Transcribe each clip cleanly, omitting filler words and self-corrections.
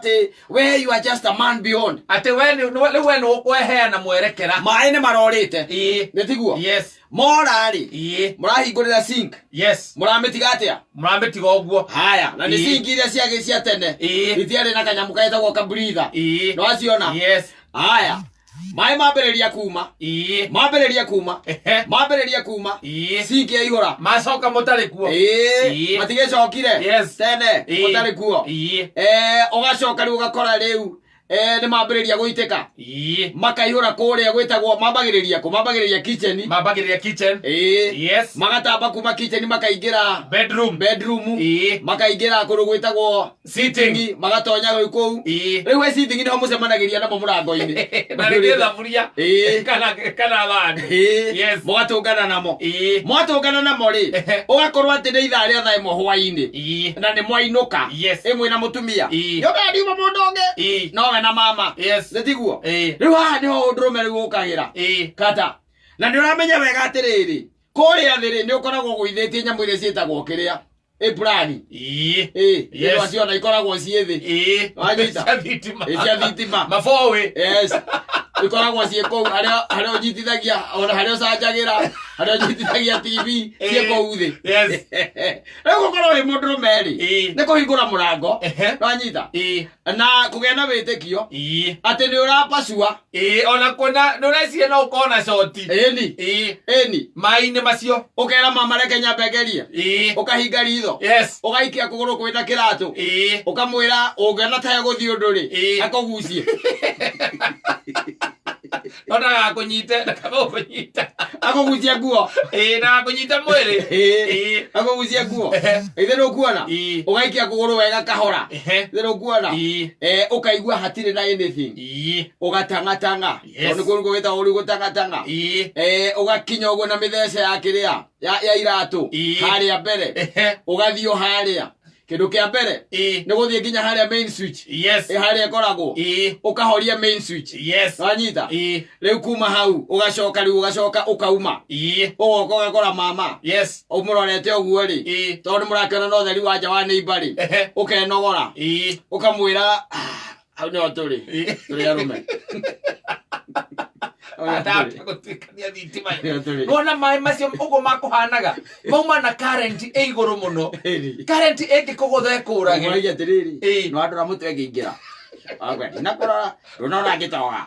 atĩ we you are just a man beyond. Atĩ we rĩu we nĩ ũkweheana mwerekera. Maĩ nĩ marorĩte. Nĩ tiguo? Yes. Mora rĩ, mũrahingũrĩra sink. Mũramĩtiga atĩa? Mũramĩtiga ũguo. Haya, na nĩ sink iria ciagĩ cia tene. Itiarĩ na kanyamũ getagwo kabreather. Nĩwaciona? Yes. Haya, maĩ mambĩrĩria kuma. Mambĩrĩria kuma. Mambĩrĩria kuma. Sink yaihũra. Macoka mũtarĩ kuo. Matigĩcokire. Tene mũtarĩ kuo. Ũgacoka rĩu ũgakora rĩu nĩ mambĩrĩria gũitĩka. Makaihũra kũrĩa gwĩtagwo, mambagĩrĩria kũ? Mambagĩrĩria kitchen. Mambagĩrĩria kitchen. Magatamba kuma kitchen makaingĩra bedroom. Bedroom. Makaingĩra kũndũ gwĩtagwo sitting. Magatonya rĩu kũu. Rĩu we sitting nĩho mũcemanagĩria namo mũrango-inĩ. Na rĩngĩ thaburia. Kana thani. Mũgatũngana namo. Mwatũngana namo rĩ, ũgakorwo atĩ nĩ ithaa rĩa 1:00 hwaĩ-inĩ. Na nĩ mwainũka. Ĩmwe na mũtumia. Nĩũkaga ndiuma mũndũ ũngĩ. Nowe na mama. Nĩ tiguo? Rĩu haha nĩho ũndũrũme rĩu ũkagĩra. Kata. Na nĩ ũramenya wega atĩrĩrĩ, kũrĩa thĩ rĩ, nĩ ũkoragwo ũgũithĩtie nyamũ iria ciĩtagwo kĩrĩa ĩpurani. Nĩwaciona ikoragwo ciĩ thĩ. Wanyita? Cia thitima. Cia thitima. Maboĩ. Yes. Ikoragwo ciĩ kũu harĩa harĩa ũnyitithagia, ona harĩa ũcanjagĩra, harĩa ũnyitithagia TV ciĩ kũu thĩ. Rĩu gũkorwo wĩ mũndũrũme rĩ, nĩ kũhingũra mũrango. Wanyita? Na kũgĩa na wĩtĩkio atĩ nĩ ũrapacua. Ona kuona nĩ ũreciria no ũkorwo na coti. Ĩni. Ĩni. Maĩ-inĩ macio. Ũkera mama reke nyambe ngerie. Ũkahinga ritho. Ũgaikia kũgũrũ kwĩna kĩratũ. Ũkamwĩra ũngĩona ta egũthiĩ ũndũ rĩ, akũgucie. No ndagakũnyite, ndakagũkũnyita. Akũgucie nguo. Ndagakũnyite mwĩrĩ. Akũgucie nguo. Ithe ndũkuona? Ũgaikia kũgũrũ wega kahora. Ithe ndũkuona? Ũkaigua hatirĩ na anything. Ũgatang'atang'a. Tondũ nĩ kũndũ gwĩtagwo rĩu gũtang'atang'a. Ũgakinya ũguo na mĩthece ya kĩrĩa ya iratũ harĩa mbere. Ũgathiĩ o harĩa. Kĩndũ kĩa mbere nĩ gũthiĩ nginya harĩa main switch. Harĩa ĩkoragwo. Ũkahoria main switch. Wanyita? Rĩu kuma hau ũgacoka rĩu ũgacoka ũkauma. Ũgoka ũgakora mama. Ũmũrorete ũguo rĩ. Tondũ nĩ mũrakĩona na ũtheri wa nja wa neighbor rĩ. Ũkenogora. Ũkamwĩra, hau nĩho tũrĩ. Tũrĩ arũme. Hau nĩho tũrĩ. Ndahota gũtuĩkania thitima. Nĩho tũrĩ. Nĩwona maĩ macio ũguo makũhanaga mauma na current ĩ igũrũ mũno. Current ĩngĩkũgũtha ĩkũrage. Ũmũragia atĩrĩrĩ, nĩ wandora mũtwe ngĩingĩra. Wauga, ndinakũrora, ndũnona ngĩtoga.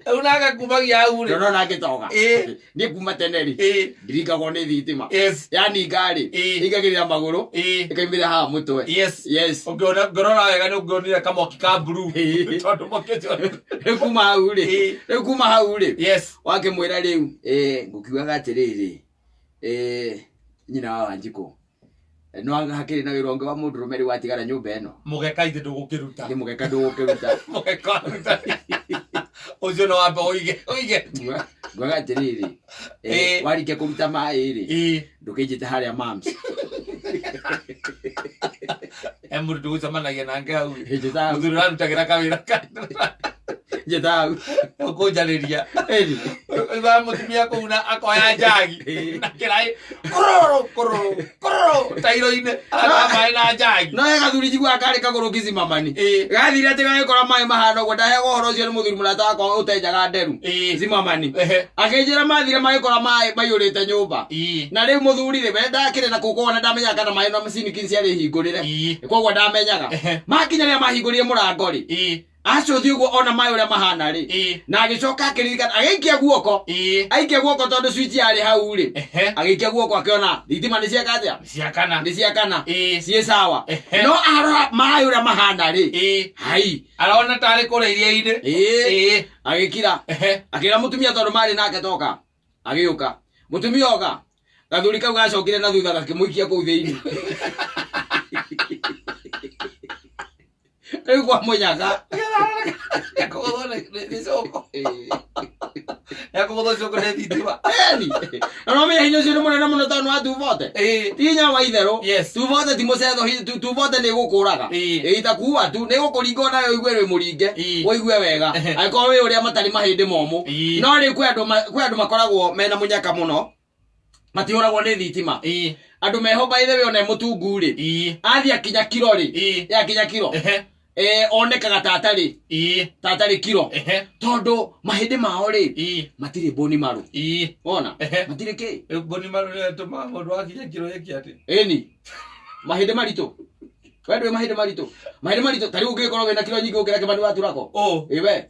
Rĩu nake kumagia hau rĩ. Ndũnona ngĩtoga. Niĩ kuma tene rĩ, ndiringagwo nĩ thitima. Yaninga rĩ, ĩingagĩrĩra magũrũ, ĩkaumĩra haha mũtwe. Yes. Ũngĩona ngĩrora wega nĩ ũngĩonire kamwaki ka blue. Tondũ mwaki ũcio. Rĩu kuma hau rĩ, rĩu kuma hau rĩ, wakĩmwĩra rĩu, ngũkiugaga atĩrĩrĩ, nyina wa Wanjikũ, no hakĩrĩ na wĩra ũngĩ wa mũndũrũme rĩu watigara nyũmba ĩno. Mũgeka ithe ndũgũkĩruta. Nĩ mũgeka ndũgũkĩruta. Mũgeka waruta. Ũcio no wambe ũige ũige. Nguaga atĩrĩrĩ, warĩkia kũruta maĩ rĩ, ndũkĩnjĩte harĩa mams. He mũndũ tũgũcemanagia nake hau. Njĩta hau. Mũthuri ũrarutagĩra kawĩra ka. Njĩta hau. Ũkũnjarĩria. Ĩni. Ũiguaga mũtumia kũu na akoya njagi na kĩraĩ kũrũrũ kũrũrũ kũrũrũ tairo-inĩ arataha maĩ na njagi. No he gathuri njiguaga karĩ kagũrũ kizimamani. Gathire atĩ gagĩkora maĩ mahana ũguo, ndaheagwo ũhoro ũcio nĩ mũthuri mũrata wakwa ũtenjaga nderu. Zimamani. Akĩnjĩra mathire magĩkora maĩ maiyũrĩte nyũmba. Na rĩu mũthuri rĩ, we ndakĩrĩ na kũu koguo na ndamenyaga kana maĩ no siniki ciarĩ hingũrĩre. Koguo ndamenyaga. Makinya rĩrĩa mahingũrire mũrango rĩ, acũthi ũguo ona maĩ ũrĩa mahana rĩ, na agĩcoka akĩririkana agĩikia guoko. Aikia guoko tondũ switch yarĩ hau rĩ, agĩikia guoko akĩona thitima nĩ ciaka atĩa? Ciakana. Nĩ ciakana. Ciĩ sawa. No arora maĩ ũrĩa mahana rĩ, hai. Arona tarĩ kũrĩa iria-inĩ. Agĩkira. Akĩra mũtumia tondũ marĩ nake toka. Agĩũka. Mũtumia oka. Gathuri kau gacokire na thutha gakĩmũikia kũu thĩinĩ. Rĩu kwa mũnyaga. Nĩakũgũthwo nĩ cũkũ. Nĩakũgũthwo cũkũ nĩ thitima. Eni. Na no menya hinya ũcio nĩ mũnene mũno tondũ nĩ wa tubote. Ti hinya wa itherũ. Tubote ti mũcetho, tubote nĩ ĩgũkũraga. Ĩtakuua tu, nĩ ĩgũkũringa onayo ũigue wĩ mũringe, ũigue wega. Angĩkorwo wĩ ũrĩa matarĩ mahĩndĩ momũ. No rĩu kwĩ andũ makoragwo mena mũnyaka mũno, matihũragwo nĩ thitima. Andũ meho, by the way, ona e mũtungu rĩ, athiĩ akinya kiro rĩ, yakinya kiro, onekaga ta atarĩ ta atarĩ kiro, tondũ mahĩndĩ mao rĩ, matirĩ bone marrow. Wona? Matirĩ kĩ? Bone marrow nĩyo ĩtũmaga mũndũ akinya kiro ĩke atĩ? Ĩni, mahĩndĩ maritũ. We ndũĩ mahĩndĩ maritũ? Mahĩndĩ maritũ, ta rĩu ũngĩgĩkorwo wĩna kiro nyingĩ gũkĩra Kĩmani wa Turako. Ũ? Ĩ we.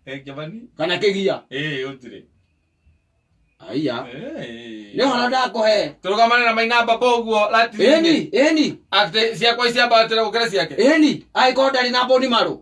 Kĩmani. Kana kĩgia. Ĩ ũtirĩ. Aiya, nĩ ũhoro ndakũhe. Tũrũgamane na Maina Mbaba ũguo ratiri. Ĩni, ĩni. Atĩ ciakwa ciambatĩra gũkĩra ciake. Ĩni, angĩkorwo ndarĩ na bone marrow,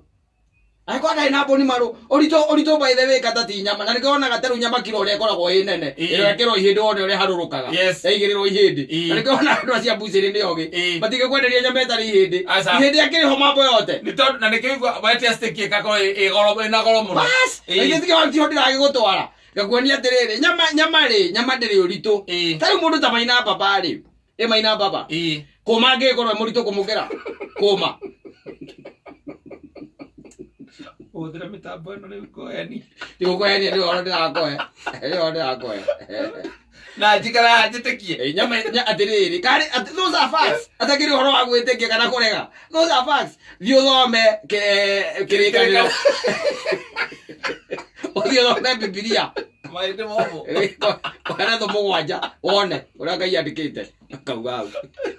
angĩkorwo ndarĩ na bone marrow, ũritũ by the way, kata ti nyama, na nĩkĩo wonaga ta rĩu nyama kiro ũrĩa ĩkoragwo ĩ nene, ĩrĩa ĩkĩrwo ihĩndĩ, wone ũrĩa harũrũkaga, yaigĩrĩrwo ihĩndĩ. Na nĩkĩo wonaga andũ acio a mbucĩrĩ nĩ ogĩ, matingĩkwenderia nyama ĩtarĩ ihĩndĩ. Aca. Ihĩndĩ akĩrĩ ho mambo yote. Nĩ tondũ na nĩkĩo igua wetia steak ĩgakorwo ĩ goro, ĩna goro mũno. Bas, na ithuĩ tiho ndĩragĩgũtwara, ngakuonia atĩrĩrĩ, nyama rĩ, nyama ndĩrĩ ũritũ. Ta rĩu mũndũ ta Maina Baba rĩ, ĩ Maina Baba, kũma angĩgĩkorwo e mũritũ kũmũkĩra kũma? Hũthĩra mĩtambo ĩno rĩu kũheni. Ndigũkũhenia, nĩ ũhoro ndĩrakũhe, nĩ ũhoro ndĩrakũhe. Na njikara njĩtĩkie. Ĩ, nyama atĩrĩrĩ, karĩ those are facts, atakĩrĩ ũhoro wa gwĩtĩkia kana kũrega, those are facts. Thiĩ ũthome Kĩrĩkanĩro, ũthiĩ ũthome Bibilia. Mahĩndĩ momũ. Weretho 7, wone ũrĩa Ngai andĩkĩte akauga hau.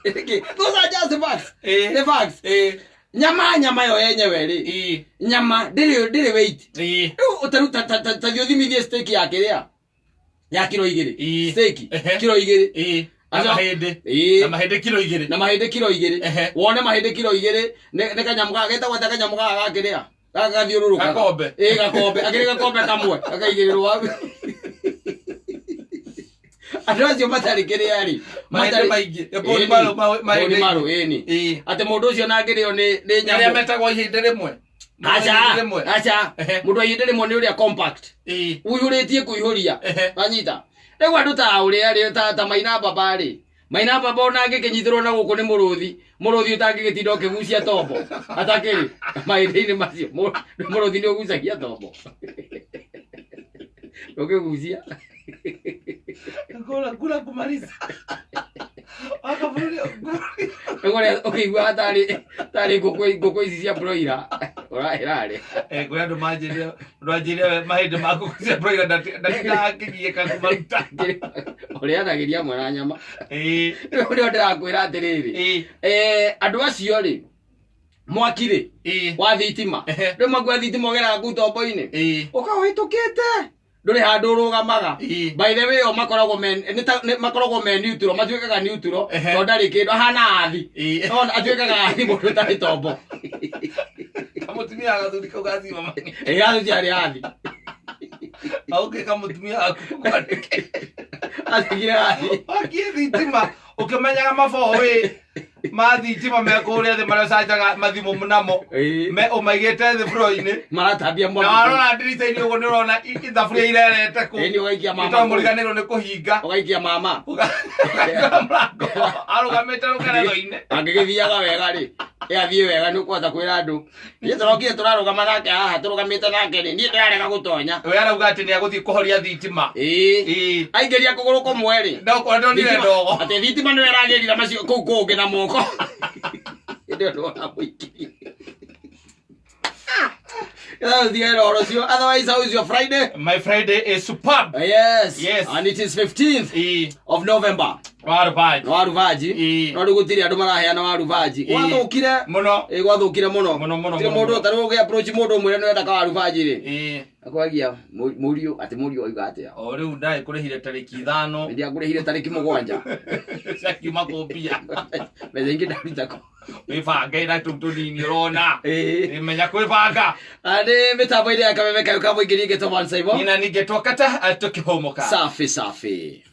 Nĩkĩ? Those are just facts. Nĩ facts. Nyama yo yenyewe rĩ, nyama ndĩrĩ weight. Rĩu ta rĩu ta thiĩ ũthimithie steak ya kĩrĩa ya kiro 2. Steak kiro 2. Na mahĩndĩ. Na mahĩndĩ kiro 2. Na mahĩndĩ kiro 2. Wone mahĩndĩ kiro 2 nĩ kanyamũ gaka getagwo ta kanyamũ gaka gakĩrĩa gaka gathiũrũrũkaga. Gakombe. Ĩ, gakombe, akĩrĩ gakombe kamwe gakaigĩrĩrwo hau. Andũ acio matarĩ kĩrĩa rĩ, mahĩndĩ matarĩ maingĩ. Bone Ĩni. marrow, mahĩndĩ. Bone marrow, ĩni. Atĩ mũndũ ũcio nangĩrĩo nĩ Arĩa nyamũ. metagwo ihĩndĩ rĩmwe. Aca. Ihĩndĩ rĩmwe. Aca. Mũndũ wa ihĩndĩ rĩmwe nĩ ũrĩa compact, ũihũrĩtie kũihũria. Wanyita? Rĩu andũ ta ũrĩa rĩ, ta Maina Baba rĩ, Maina Baba ona angĩkĩnyitĩrwo na gũkũ nĩ mũrũthi, mũrũthi ũtangĩgĩtinda ũkĩgucia tombo, atakĩrĩ mahĩndĩ-inĩ macio, mũrũthi nĩ ũgucagia tombo, ũkĩgucia. Kula kula kumaliza. Wakaburi. Ũrĩa ũkĩigua tarĩ ngũkũ ici cia broiler ĩrarĩa. Eh, kwĩ andũ manjĩrire, mũndũ anjĩrire we mahĩndĩ maku cia broiler ndatindaga ngĩgiĩka kũmaruta. Ũrĩanagĩria hamwe na nyama. Rĩu nĩo ndĩrakwĩra atĩrĩrĩ, andũ acio rĩ, mwaki rĩ, wa thitima, rĩu mwaki wa thitima ũgeraga kũu tombo-inĩ, ũkawĩtũkĩte, ndũrĩ handũ ũrũgamaga. By the way, o makoragwo me nĩ ta- nĩ- makoragwo me neutral, matuĩkaga neutral, tondũ ndarĩ kĩndũ ahana athi. No atuĩkaga athi, mũndũ ũtarĩ tombo. Kamũtumia gathuri kau gathima mani. Ĩ, athi arĩ athi. Aũke kamũtumia gaku kwandĩke. Atigire athi. Wakie thitima ũkĩmenyaga maboĩ ma thitima me kũrĩa thĩ marĩa ũcanjaga mathimũ namo, me ũmaigĩte thĩ floor-inĩ. Maratambia Na mwaki. warora ndirica-inĩ ũguo nĩ ũrona thaburia irerete kũ. Ĩĩ, nĩ ũgaikia mama Nĩ tondũ kũu. mũriganĩrwo nĩ kũhinga. Ũgaikia mama. Ũkahingũra mũrango arũgamĩte rũkeretho-inĩ. Angĩgĩthiaga wega rĩ, ĩ athiĩ wega, nĩ ũkũhota kwĩra andũ, niĩ tũrokire tũrarũgama nake haha, tũrũgamĩte nake rĩ, niĩ ndĩrarega gũtonya. We arauga atĩ nĩ agũthiĩ kũhoria thitima. Aingĩria kũgũrũ kũmwe rĩ, No korwo ndonire ndogo. Atĩ thitima nĩyo ĩragĩrira macio kũu kũngĩ na moko. Hĩndĩ ĩyo ndona mũingĩ. Otherwise, how is your Friday? My Friday is superb. Yes. Yes. And it is 15th of November. Warubaji. Warubaji. No rĩu gũtirĩ andũ maraheana warubaji. Gwathũkire. Mũno. Ĩ, gwathũkire mũno. Mũno, mũno, Gũtirĩ mũno, mũndũ mũno. ũtarĩ ũgĩ approach mũndũ ũmwĩre nĩ wenda kawarubaji rĩ. Akwagia mũriũ, atĩ mũriũ oiga atĩa? O rĩu ndagĩkũrĩhire tarĩki 5. Ndiakũrĩhire tarĩki 7. Ciakiuma kũmbia. Mbeca ingĩ ndaruta kũ? Wĩbange na tũu tũnini ũrona. Menya kwĩbanga. Nĩ mĩtambo-inĩ ya kameme kayo ka mũingĩ, ningĩ Thomas Saibo. Nina ningĩtwo kata tũkĩhũmũka. Safi safi.